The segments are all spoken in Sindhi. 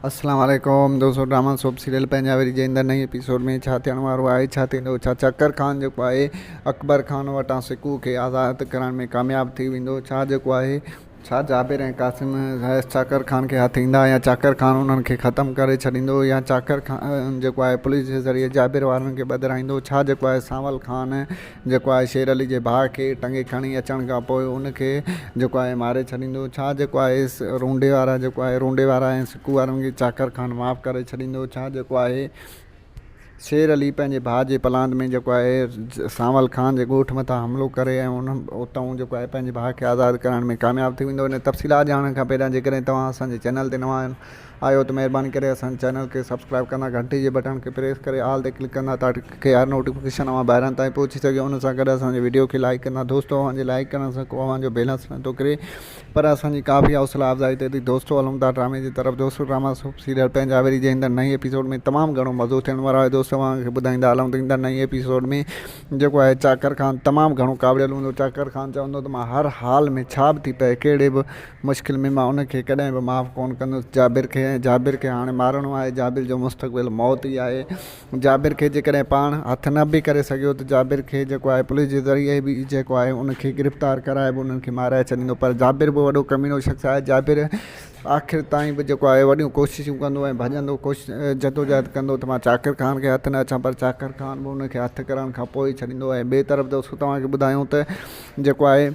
السلام عليڪم دوستو ڊراما سوپ سيريل پنهنجا وري جي ايندڙ نئين ايپيسوڊ ۾ ڇا ٿيڻ وارو آهي ڇا ٿيندو ڇا چڪر خان جيڪو آهي اڪبر خان وٽان سڪو کي آزاد ڪرائڻ ۾ ڪامياب ٿي ويندو ڇا جيڪو آهي ڇا جابر ۽ قاسم چاڪر خان کي هٿ ايندا يا چاڪر خان انهن کي ختم ڪري ڇڏيندو يا چاڪر خان جيڪو آهي پوليس جي ذريعي جابر وارن کي ٻڌرائيندو ڇا جيڪو آهي سانول خان جيڪو آهي شير علي جي ڀاء کي ٽنگي کڻي اچڻ کان پوء ان کي جيڪو آهي ماري ڇڏيندو ڇا جيڪو آهي رونڊي وارا جيڪو آهي رونڊي وارا ۽ سڪو وارن کي چاڪر خان معاف ڪري ڇڏيندو ڇا جيڪو آهي شير علي پنهنجي ڀاء جي پلاند ۾ جيڪو آهي سانول خان جي ڳوٺ مٿان حملو ڪري ۽ ان اتان جيڪو آهي پنهنجي ڀاء کي آزاد ڪرائڻ ۾ ڪامياب ٿي ويندو ان تفصيلات ڄاڻڻ کان پهريان جيڪڏهن توهان اسان جي چينل تي نوان آهيو ته مهرباني ڪري اسان جي چينل کي سبسڪرائب ڪندا گهنٽي جي بٽڻ کي پريس ڪري آل تي ڪلڪ ڪندا تاڪه هر نوٽيفڪيشن اوهان ڀائرن تائين پهچي سگهي ان سان گڏ اسان جي وڊيو کي لائيڪ ڪندا دوستو اوهان جي لائيڪ ڪرڻ سان ڪو اوهان جو بيلنس نه ٿو ڪري پر اسان جي ڪافي حوصلا افزائي ٿئي ٿي دوستو هلون ٿا ڊرامي جي طرف دوستو ڊراما سوپ سيريل پنهنجا وري جي ايندڙ نئين ايپيسوڊ ۾ تمام گهڻو مزو ٿيڻ وارو آهي دوستو اوهان کي ٻڌائيندا هلون ته ايندڙ نئين ايپيسوڊ ۾ جيڪو آهي چاڪر خان تمام گهڻو ڪاوڙيل هوندو چاڪر خان چوندو ته مان هر حال ۾ ڇا به ٿي پئي ڪهڙي به مشڪل ۾ مان ان کي ڪڏهن به معاف ڪونه ڪندس. جابر کي ۽ جابر کي هاڻي مارڻو آهي. جابر جو مستقبل موت ئي آهي. جابر کي جيڪڏهن پاڻ هٿ نه به ڪري سگهيو ته جابر کي جيڪو آهي پوليس جي ذريعي به جيڪو آهي ان کي گرفتار ڪرائي به انهن کي مارائي ڇڏيندو پر جابر به وڏو ڪميڻو شخص آهي. جابر آخر تائين به جيڪو آهي وڏيون ڪوششون ڪندو ۽ ڀڄندو ڪوشش جدوجهد ڪندو ته مان چاڪر خان کي هٿ نه اچان پر چاڪر خان به ان کي هٿ ڪرڻ کان پوء ئي ڇڏيندو ۽ ٻئي طرف دوستو توهان کي ٻڌايون ته جيڪو آهي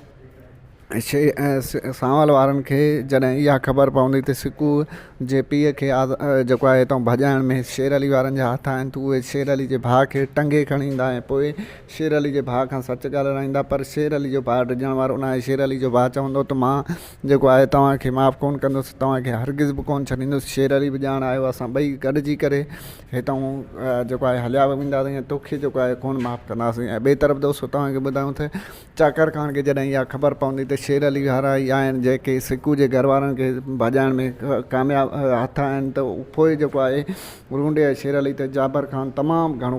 سانول وارن کي جڏهن اها خبر پوندي ته سڪو جي پيء کي جيڪو آهي هتان ڀڄائڻ ۾ شير علي وارن جا هٿ آهن ته اهي شير علي جي ڀاء کي ٽنگي کڻي ايندا ۽ پوء شير علي جي ڀاء کان سچ ڳالهرائيندا پر شير علي جو ڀاء ڊڄڻ وارو ناهي شير علي جو ڀاء چوندو ته مان جيڪو آهي توهان کي معاف ڪونه ڪندس توهان کي هرگز به ڪونه ڇڏيندس شير علي به ڄاڻ آيو اسان ٻئي گڏجي ڪري هتان جيڪو آهي هليا وينداسين ۽ توکي جيڪو آهي ڪونه معاف ڪنداسين ۽ ٻئي طرف دوستو توهان کي ٻڌايون ته چاڪر خان کي جڏهن اها خبر پوندي ته شير علي وارا ئي آهن جيڪي سڪو جي گهر وارن کي ڀڄائڻ ۾ ڪامياب هٿ آهن ته پوء جيڪو آهي رونڊي ۽ شير علي تي جابر خان تمام گهڻو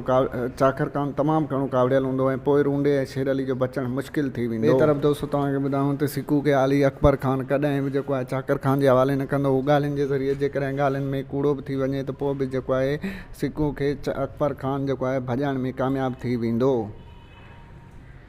چاڪر خان تمام گهڻو ڪاوڙيل هوندو ۽ پوء رونڊي ۽ شير علي جو بچڻ مشڪل ٿي ويندو. ٻئي طرف دوستو توهان کي ٻڌايون ته سڪو کي عالي اڪبر خان ڪڏهن به جيڪو آهي چاڪر خان جي حوالي نه ڪندو هو ڳالهين جي ذريعي جيڪڏهن ڳالهين ۾ ڪوڙو به ٿي وڃي ته پوء به جيڪو آهي سڪو کي اڪبر خان جيڪو آهي ڀڄائڻ ۾ ڪامياب ٿي ويندو.